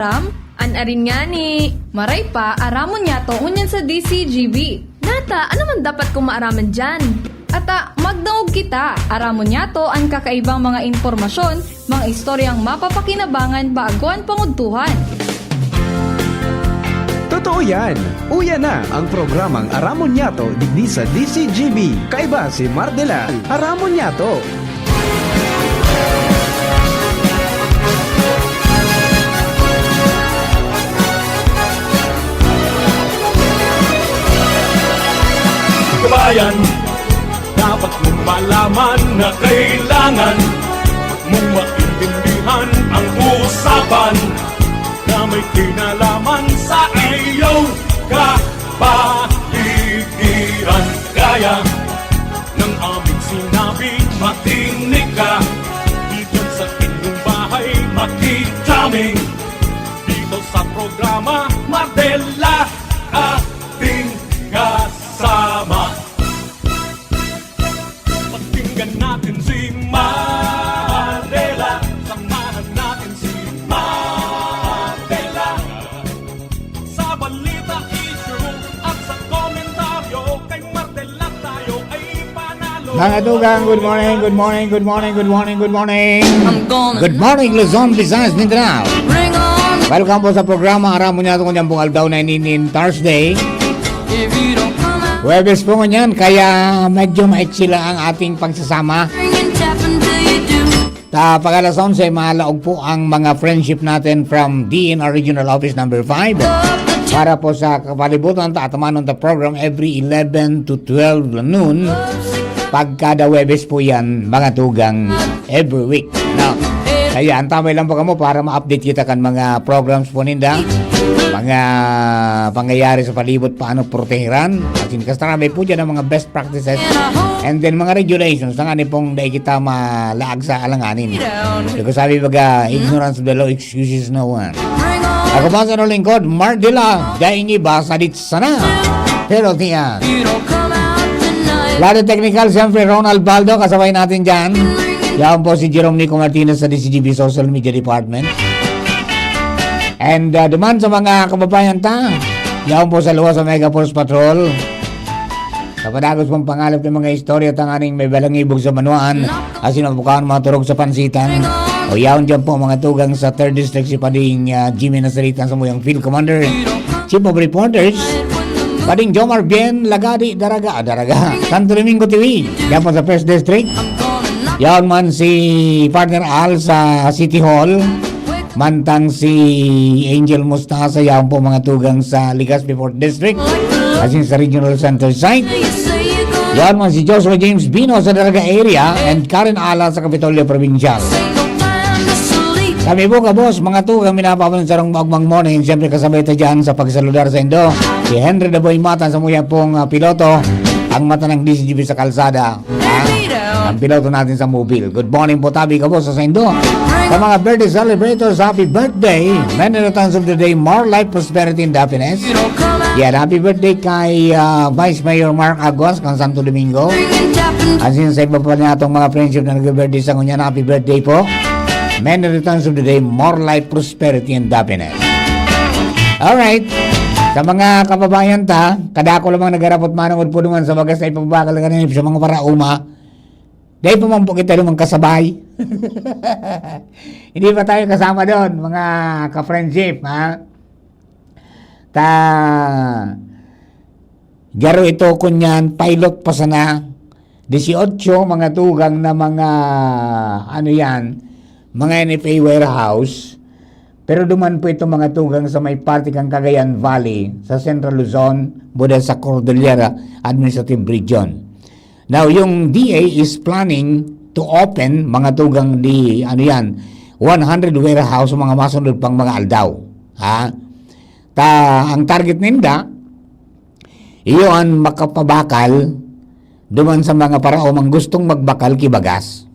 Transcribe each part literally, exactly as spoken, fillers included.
Ram? An arin ngani. Maray pa, aramon niyato ngunyan sa D C G B. Nata, ano man dapat kong maaraman diyan? Ata, magdangog kita. Aramon niyato an kakaibang mga impormasyon, mga istoryang mapapakinabangan bago an pangudtuhan. Totoo yan! Uya na ang programang Aramon Niyato digdi sa D C G B. Kaiba si Mardela. Aramon Niyato! Kabayan, dapat mong malaman na kailangan mong maintindihan ang usapan na may kinalaman sa iyong kapaligiran. Kaya ng aming sinabi, makinig ka. Diyan sa inyong bahay, makikaming. Dito sa programa, Mardela, ating kasama. Pakinggan natin si Mardela. Samahan natin si Mardela. Sa balita, issue at sa komentaryo, kay Mardela tayo ay panalo. Mga tugang, good morning, good morning, good morning, good morning, good morning. I'm gonna Good morning, Luzon, Visayas, Mindanao. Bring on Welcome po sa programa Aramon Niyato ngunyan pong aldaw na ininin Thursday. If you don't come out, Huwebes po ngunyan, kaya medyo maiksi lang ang ating pagsasama. ringing tap until you do. Ta pag alas onse, malaog po ang mga friendship natin from D N R Regional Office number five. Para po sa kapalibutan, ta atamanon ta program every eleven to twelve noon. Pagkada Huwebes po yan, mga tugang, every week. No? Kaya antabay lang po kamo para ma-update kita kan mga programs po ninda. Mga pangyayari sa palibot, paano protehiran. Asin kastarabay po dyan ang mga best practices. And then mga regulations na nga ni pong dai kita malaag sa alanganin. Kaya sabi baga, ignorance of the law excuses no one. Ako pa sa lingkod, Mardila, dai ngiba sa sana. Pero tiyan. You don't come out tonight. Lado technical, siyempre Ronald Baldo, kasabay natin dyan. Yan po si Jerome Nico Martinez sa D C G B Social Media Department. And uh, duman sa mga kababayan ta, yan po sa luwas sa Mega Force Patrol. Sa padagos pong pangalap ng mga istorya tanganing may balangibog sa banwaan, asin mabukaon maturog sa pansitan. O yaon dyan po mga tugang sa third District si Pading uh, Jimmy Nasalitan sa muyang Field Commander, Chief of Reporters, Pading Jomar Bien Lagadi Daraga, ah, Daraga, Santo Domingo T V, dyan po sa first District. Yaon man si Partner Al sa City Hall, mantang si Angel Mustasa, yaon po mga tugang sa Legazpi fourth District, asin sa Regional Center Site. Yaon man si Joshua James Bino sa Daraga area and Karen Ala sa Kapitolyo Provincial. Kami po, kabos, mga tugang, minapapalan sa rong maugmang morning. Siyempre, kasabay ta dyan sa pagsaludar sa indo. Si Henry Daboy Matan sa muya pong ah, piloto, ang mata ng D C G B sa kalsada. Ah, ang piloto natin sa mobile. Good morning po, tabi, kabos, sa indo. Sa mga birthday celebrators, happy birthday. Many returns of the day, more life, prosperity, and happiness. Yan, happy birthday kay ah, Vice Mayor Mark Aguas, kang Santo Domingo. Asin sa iba pa natong mga friendship na nag-birthday sa ngunyan, happy birthday po. Many returns of the day, more life, prosperity, and happiness. Alright. Sa mga kababayan ta, kadako lamang nagarapot manungod po naman sa bagas na ipabakal kanina sa mga parauma. Dahil pa man po kita naman kasabay. Hindi pa tayo kasama doon, mga ka-friendship, ha? Ta, garo ito kunyan, pilot pa sana. Dieciocho, mga tugang na mga, ano yan, mga N F A warehouse. Pero duman po ito mga tugang sa may parte kang Cagayan Valley, sa Central Luzon, buda sa Cordillera Administrative Region. Now, yung D A is planning to open mga tugang di, ano yan, one hundred warehouse mga masunod pang mga aldaw. Ha? Ta, ang target ninda, iyo ang makapabakal duman sa mga paraomang gustong magbakal ki bagas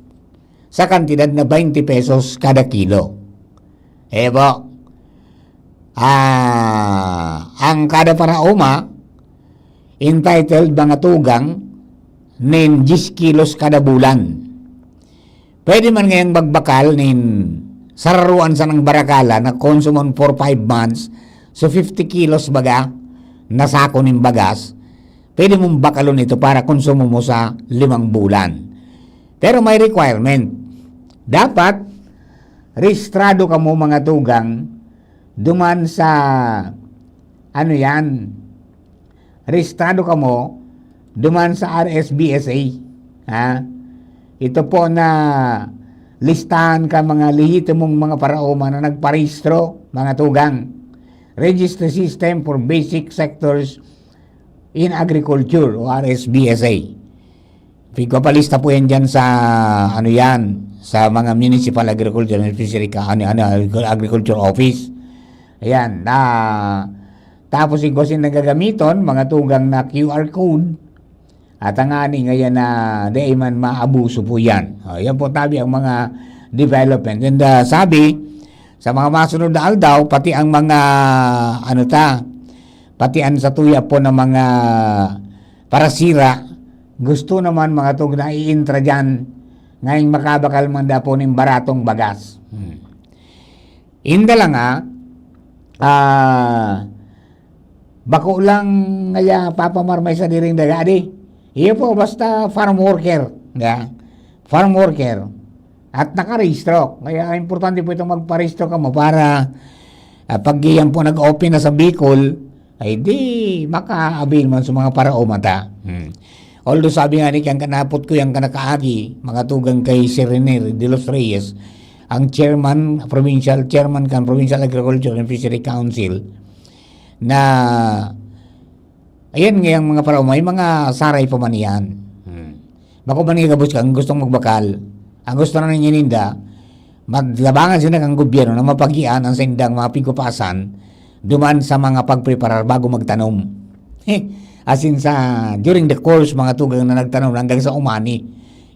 sa kantidad na twenty pesos kada kilo. Eh po, ah, ang kada paraoma, entitled mga tugang nin diyes kilos kada bulan. Pwede man ngayang magbakal nin sararuan sanang barakala na konsumon for five months, so fifty kilos baga na sako nin bagas, pwede mong bakalon ito para konsumo mo sa limang bulan. Pero may requirement. Dapat rehistrado kamo, mga tugang, duman sa, ano yan, rehistrado kamo duman sa R S B S A. Ha? Ito po na listahan ka mga lehitimong mga paraoma na nagparehistro, mga tugang. Registry System for Basic Sectors in Agriculture o R S B S A. Pigpapalista po yan dyan sa, ano yan, sa mga Municipal Agriculture and Fishery ka, ano, ano, Agriculture Office. Ayan. Ah, tapos igwa sila gagamiton, mga tugang na Q R code. At ang ani ngayon na dai man maabuso po yan. O, yan po tabi ang mga development. And ah, sabi, sa mga masunod na aldaw, pati ang mga, ano ta, pati ang satuya po ng mga parasira, gusto naman, mga tugang, na iintra dyan, ngayong makabakal man daw po ning baratong bagas. Hmm. Inda lang, ah, ah, bako lang ngaya papamarmay sa diring daga, di? Iyo po, basta farm worker, ya. Farm worker. At nakarehistro. Kaya importante po itong magparehistro kamo para, ah, pag iyan po nag-open na sa Bicol, ay di maka-avail man sa mga paraoma ta. Hmm. Although sabi nga ni kang kanapot ko yang kanakaagi, mga tugang kay Sir Rene de los Reyes, ang chairman, provincial chairman kan Provincial Agriculture and Fishery Council, na ayan nga yung mga paraoma, may mga saray pa man yan. Hmm. Bako man nga gabos ka, ang gustong magbakal, ang gusto na ninda, maglabangan sila kan gobyerno na mapagian ang saindang mga pigpapasan duman sa mga pagpreparar bago magtanom. As in sa, during the course, mga tugang na nagtanom hanggang sa umani.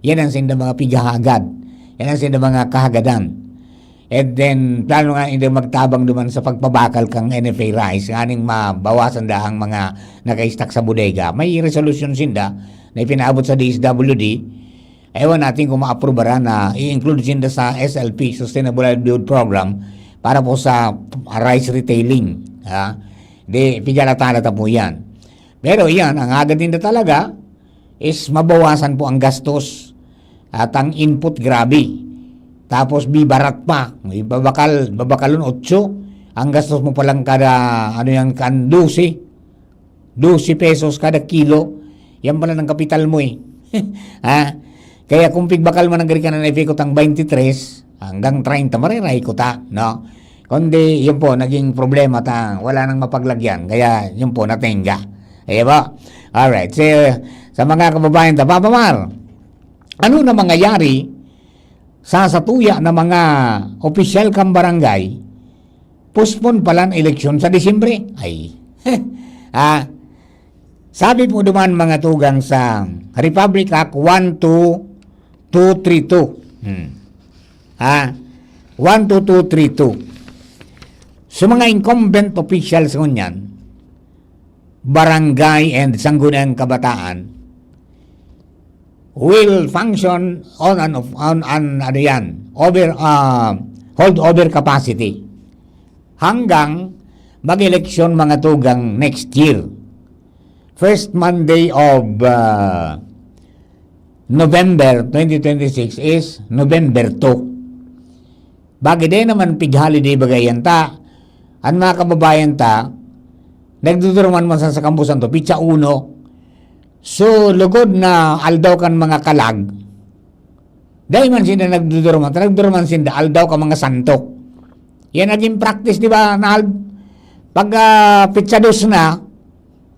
Yan ang saindang mga pighahagad. Yan ang saindang mga kahagadan. And then, plano nga hindi magtabang duman sa pagpabakal kang N F A rice, nganing mabawasan da ang mga naka-stock sa bodega. May resolution sinda na ipinaabot sa D S W D. Ewan natin kung maaprubaran na i-include sinda sa S L P, Sustainable Livelihood Program, para po sa rice retailing. Ha? Di, pigalatan na po yan. Pero yan, ang agad ninda talaga is mabawasan po ang gastos at ang input grabe. Tapos bibarat pa, ibabakal, babakalon otso, ang gastos mo palang kada, ano yan, kan dose, dose pesos kada kilo, yan pala ng kapital mo eh. Ha? Kaya kung pigbakal man ang gari ka na naipikot ang twenty-three hanggang treinta, marerahay ko ta, no? Kundi, yun po, naging problema ta, wala nang mapaglagyan. Kaya, yun po, natenga. Ayan po. Alright. So, sa mga kababayan ta, Papa Mar, ano na mangyayari sa satuya na mga opisyal kang barangay, postpone pala ang eleksyon sa Disyembre? Ay. Ah, sabi po duman, mga tugang, sa Republic Act one two two three two. Hmm. Ha? One two two three two. Sa mga incumbent officials ngunyan, barangay and sangguniang kabataan will function on an, on an, ano yan, over, ah, hold over capacity hanggang mag-eleksyon, mga tugang, next year. First Monday of, ah, November twenty twenty-six is November two. Bagay din naman, pig holiday bagay yan ta. Ang mga kababayan ta, nagduduruman man sa, sa Campo Santo, pitsa uno. So, lugod na aldaw kan mga kalag, dai man sinda nagduduruman, nagduruman sinda aldaw kan mga santo. Yan naging practice, di ba, Nal? Pag, ah, pitsa dos na,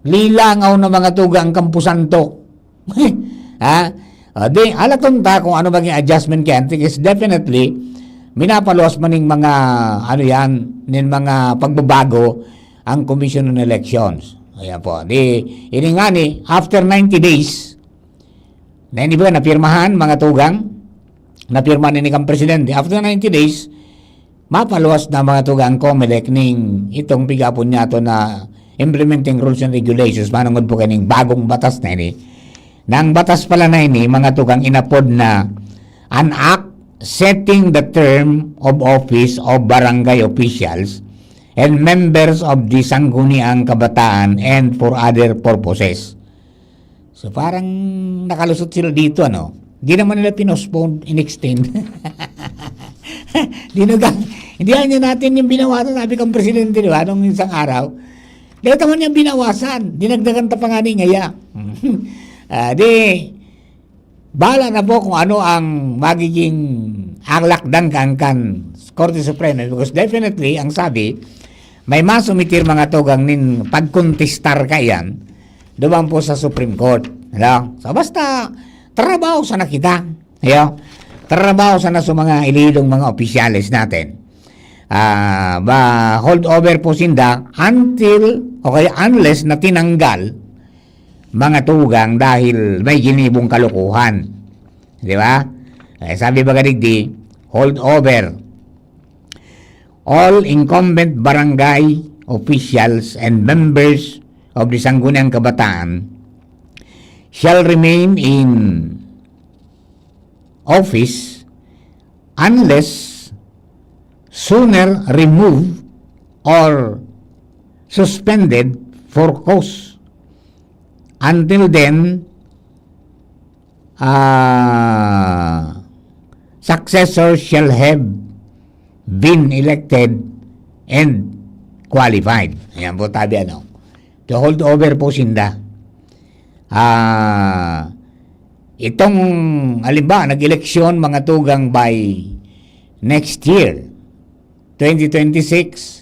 lilangaw na, mga tugang, Campo Santo. Ha? Ah, di, alaton ta kung ano maging adjustment kaya. Because definitely, minapaluwas man ning mga, ano yan, nin mga pagbabago ang Commission on Elections. Ayan po. Di, ini nga ni, after ninety days, na ini ba napirmahan, mga tugang? Napirmahan ni kang presidente. After ninety days, mapaluwas na, mga tugang, COMELEC ning itong pigapon niya to na implementing rules and regulations manungod po kaning bagong batas na ini. Na ang batas pala na ini, mga tugang, inapod na an Act setting the term of office of barangay officials and members of the Sangguniang Kabataan and for other purposes. So, parang nakalusot sila dito, ano? Di naman nila pinospone, in-extend. Dinagan, hindi natin yung binawasan, sabi kang presidente, di ba? Nung isang araw, dahil naman yung binawasan, dinagdagan ta pa nga ni ngaya. Ah, di, bahala na po kung ano ang magiging, ang lakdang kan, kan Korte Suprema. Because definitely, ang sabi, may masumitir mga tugang nin pagkontestar kaiyan, duman po sa Supreme Court. Ano? So, basta, trabaho sana kita. Ayo? Trabaho sana sa mga ilidong mga opisyales natin. Ah, ba, hold over po sinda until, o kaya unless na tinanggal mga tugang dahil may ginibong kalokohan. Di ba? Eh, sabi ba digdi, hold over. All incumbent barangay officials and members of the Sangguniang Kabataan shall remain in office unless sooner removed or suspended for cause. Until then, ah, successors shall have been elected and qualified. Ayan po, tabi ano. To hold over po sinda. Ah, itong, halimbawa, nag-eleksyon mga tugang by next year, twenty twenty-six,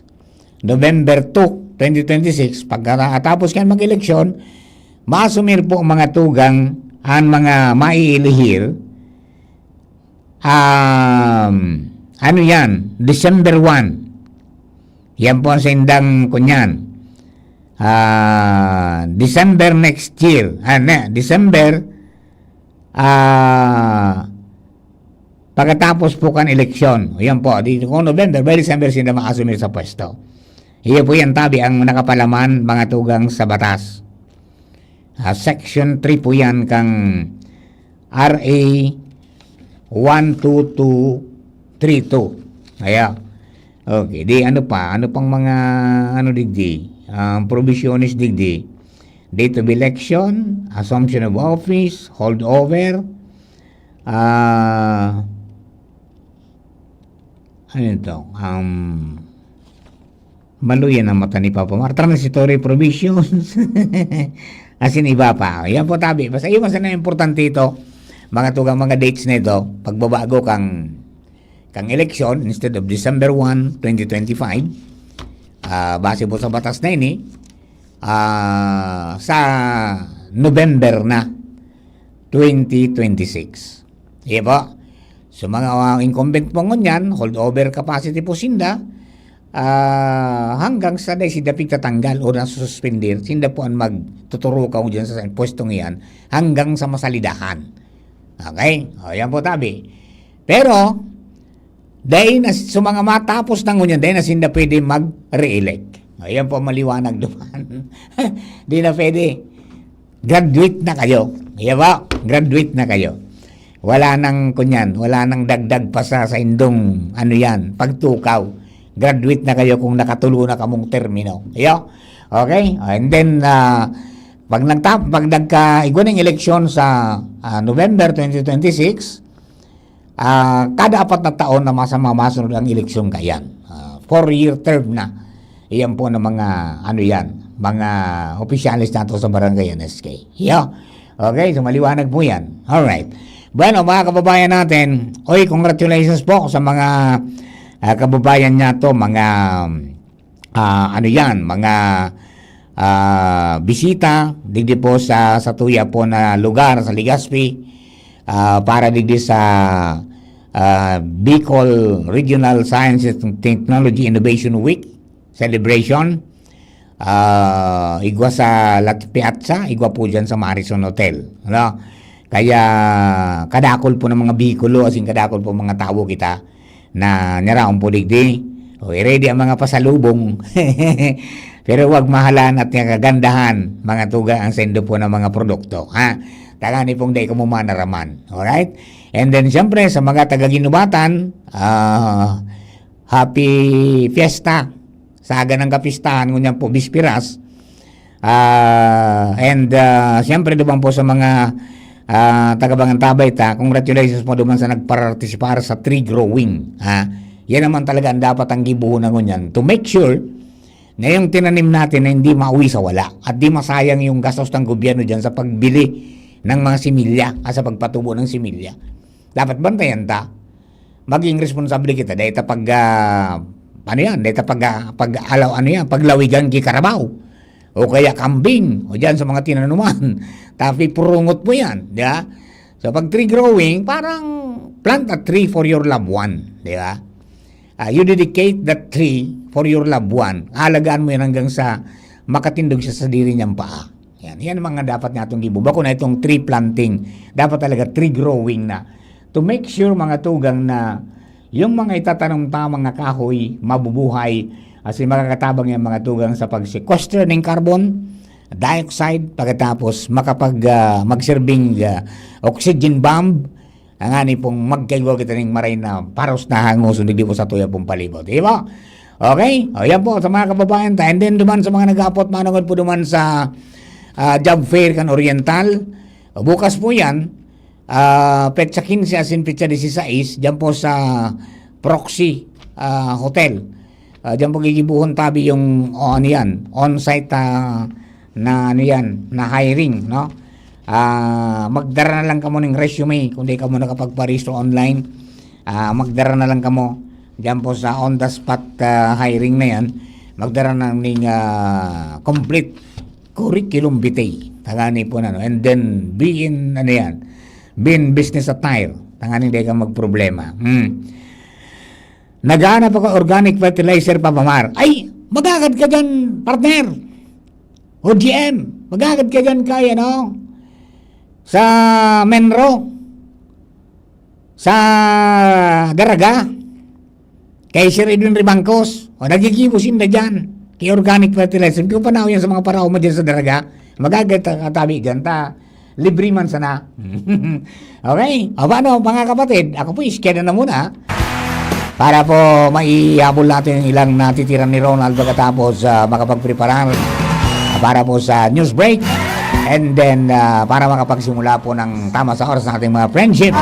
November two, twenty twenty-six, pagkatapos kan mag-eleksyon, maasumir po ang mga tugang, ang mga maiilihir, um, ano yan, December one. Yan po ang sindang kunyan. Ah, December next year. Ah, ne, December, ah, pagkatapos po kan eleksyon. Yan po, di, kung November, by December, sila maasumir sa pwesto. Iyo po yan, tabi, ang nakapalaman, mga tugang sa batas. Ah, section three po yan kang R A one two two three two. Ayan. Okay, di ano pa? Ano pang mga, ano digdi? Ah, provisiones digdi? Date of election, assumption of office, holdover, ah, ano ito? Um, maluya na mata ni Papa Mar. Transitory provisions. Asin iba pa. Yan po, tabi. Basta iyon, basta na importante ito. Mga tugang, mga dates na ito. Pagbabago kang, kang eleksyon, instead of December one, twenty twenty-five, ah, base po sa batas na ini, ah, sa November na, twenty twenty-six. Iya po. So, mga, ah, incumbent po ngunyan, holdover capacity po sinda, ah, hanggang sa dai sinda pigtatanggal o nasususpender, sinda po ang magtuturukaw dyan sa pwestong iyan hanggang sa masalidahan. Okay? O, yan po, tabi. Pero, dai na, sa mga matapos na ngunyan, dai na sinda pwede mag-re-elect. O, yan po, maliwanag duman. Di na pwede. Graduate na kayo. Iya ba? Graduate na kayo. Wala nang kunyan, wala nang dagdag pa sa, sa indong, ano yan, pagtukaw. Graduate na kayo kung nakatulo na kamong termino. Iyo? Okay? And then, ah, pag nagtap-, pag nagka-, igwa ng eleksyon sa, ah, November twenty twenty-six, ah, kada apat na taon na masa-, mamasunod ang eleksyon kayan. Ah, four-year term na. Iyan po ng mga, ano yan, mga opisyales nato sa barangay N S K. Iyo? Okay, so maliwanag po yan. Alright. Bueno, mga kababayan natin, oy, congratulations po sa mga, ah, kababayan nato, mga, ah, ano yan, mga, ah, bisita, digdi po sa, sa tuya po na lugar, sa Legazpi, ah, para digdi sa, ah, Bicol Regional Science and Technology Innovation Week celebration. Ah, igwa sa Lat-, Piazza, igwa po dyan sa Marison Hotel, ano? Kaya kadakol po ng mga Bicolo, as in kadakol po mga tawo kita na naraon po digdi. O, i-ready ang mga pasalubong. Pero wag mahalan at kagandahan, mga tugang, ang saindo po na mga produkto, ha? Tangani pong dai kamo manaraman. Alright? And then, siyempre, sa mga taga Guinobatan, ah, happy fiesta. Sa aga ng kapistahan, ngunyan po, bisperas. Ah, and, ah, siyempre, duman po sa mga, ah, taga Bangantabay ta, congratulations po duman sa nagpartisipar sa tree growing, ha? Yan naman talaga ang dapat ang gibohon na ngunyan. To make sure na yung tinanim natin na hindi mauwi sa wala at di masayang yung gastos ng gobyerno dyan sa pagbili ng mga similya at sa pagpatubo ng similya. Dapat bantayan ta. Maging responsable kita. Dahil ta pag, ah, ano yan? Dahil ta pag, ah, pag alaw, ano yan? Paglawigan ki karabaw. O kaya kambing. O dyan sa mga tinanuman. Tapi purungot mo yan. Di ba? So pag tree growing, parang plant a tree for your loved one. Di ba? Ah, you dedicate that tree for your loved one. Alagaan mo yan hanggang sa makatindog siya sa diri niyang paa. Yan. Yan ang mga dapat natong gibo. Bako na itong tree planting. Dapat talaga tree growing na. To make sure, mga tugang, na yung mga itatanom ta, mga kahoy, mabubuhay, as in, makakatabang yan, mga tugang, sa pag-sequester ng carbon dioxide, pagkatapos makapag, ah, magsirbing, ah, oxygen bomb, ang ani pong magkaigwa kita ning maray na paros na hangoson, digdi po sa tuya pong palibot. Di ba? Okay? O, yan po, sa mga kababayan ta. And then, duman sa mga nag-aapot, manungod po duman sa, ah, job fair kan Oriental. O, bukas po yan, ah, petsa quince asin petsa dieciséis, dyan po sa Proxy, ah, Hotel. Ah, dyan po gigibuhon tabi yung, o, ano yan, on-site, ah, na ano yan, na hiring, no? Ah, magdara na lang kamo ning resume kung di kamo nakapagparehistro online. Ah, magdara na lang kamo diyan po sa on the spot, ah, hiring na yan. Magdara na ning, ah, complete curriculum vitae. Tangani po na, no? And then, be in, ano yan, be in business attire. Tangani, di ka magproblema. Hmm. Naghahanap ako organic fertilizer, Papa Mar. Ay, magagad ka dyan, partner. O G M, magagad ka dyan kay, ano, sa Menro, sa Daraga, kay Sir Edwin Ribangcos. O, nagigibo sinda dyan kay organic fertilizer. Kung panahon yan sa mga paraoma dyan sa Daraga, magagad ta, katabi dyan ta. Libre man sana. Okay? O, paano, mga kapatid? Ako po, iskeda na muna. Para po maihabol natin yung ilang natitira ni Ronald pagkatapos, ah, makapagpreparar para po sa news break. And then, ah, para makapagsimula po ng tama sa oras ng ating mga friendship.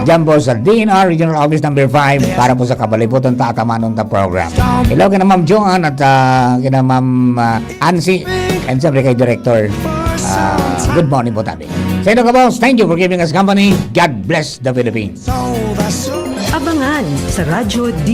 Diyan po sa D N R Regional Office number five para po sa Kabalibutan ta Atamanon ta Program. Hello kina Ma'am Joan at, ah, kina Ma'am, ah, Ansi. And siyempre kay Director. Ah, good morning po tabi. Sa inyo, ka-boss, thank you for giving us company. God bless the Philippines. Abangan sa Radyo D